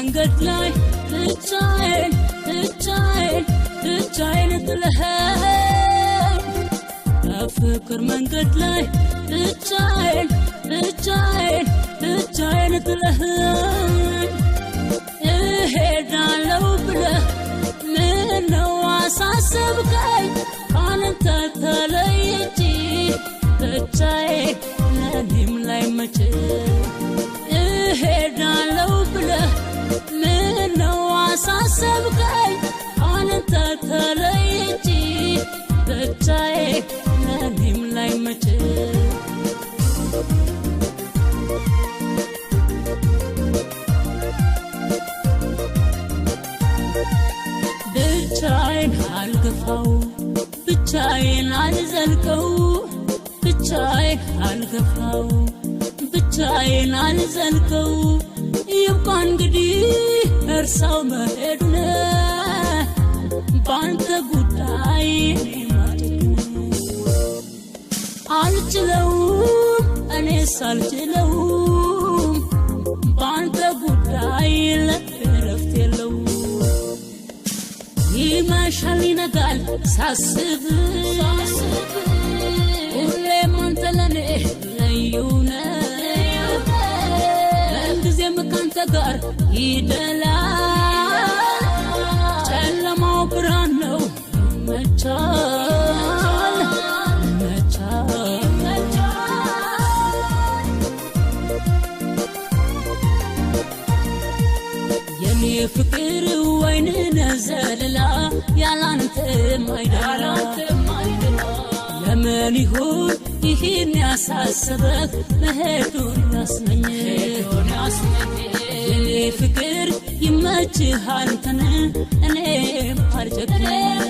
መንገድ ላይ ብቻዬን ብቻዬን ብቻዬን ጥለኸኝ፣ በፍቅር መንገድ ላይ ብቻዬን ብቻዬን ብቻዬን ጥለኸኝ እሄዳለሁ ብለህ ምነው አሳሰብከኝ? ካንተ ተለይቼ ብቻዬን ለእኔም ላይመች፣ እሄዳለሁ ብለህ ምነው አሳሰብከኝ? ካንተ ተለይቼ ብቻዬን ለእኔም ላይመች። ብቻዬን አልገፋው፣ ብቻዬን አልዘልቀው፣ ብቻዬን አልገፋው፣ ብቻዬን አልዘልቀው። ይብቃ እንግዲህ እርሳው መሄዱን፣ በአንተ ጉዳይ እኔ ማጨክን አልችለውም፣ እኔስ አልችለውም። በአንተ ጉዳይ ለእረፍት የለውም። ይመሻል ይነጋል ሳስብ፣ ሁሌም አንተ ለኔ ልዩ ነህ። ምንጊዜም ካንተ ጋር ይደላል፣ ጨለማው ብርሃን ነው። ይመቻል ይመቻል። የኔ ፍቅር ወይን ዘለላ፣ ያላንተ ማይደላ። ለምን ይሁን ይህን ያሳሰበህ መሄዱን ያስመኝ? የኔ ፍቅር ይመችህ አንተን፣ እኔም አልጨክንም።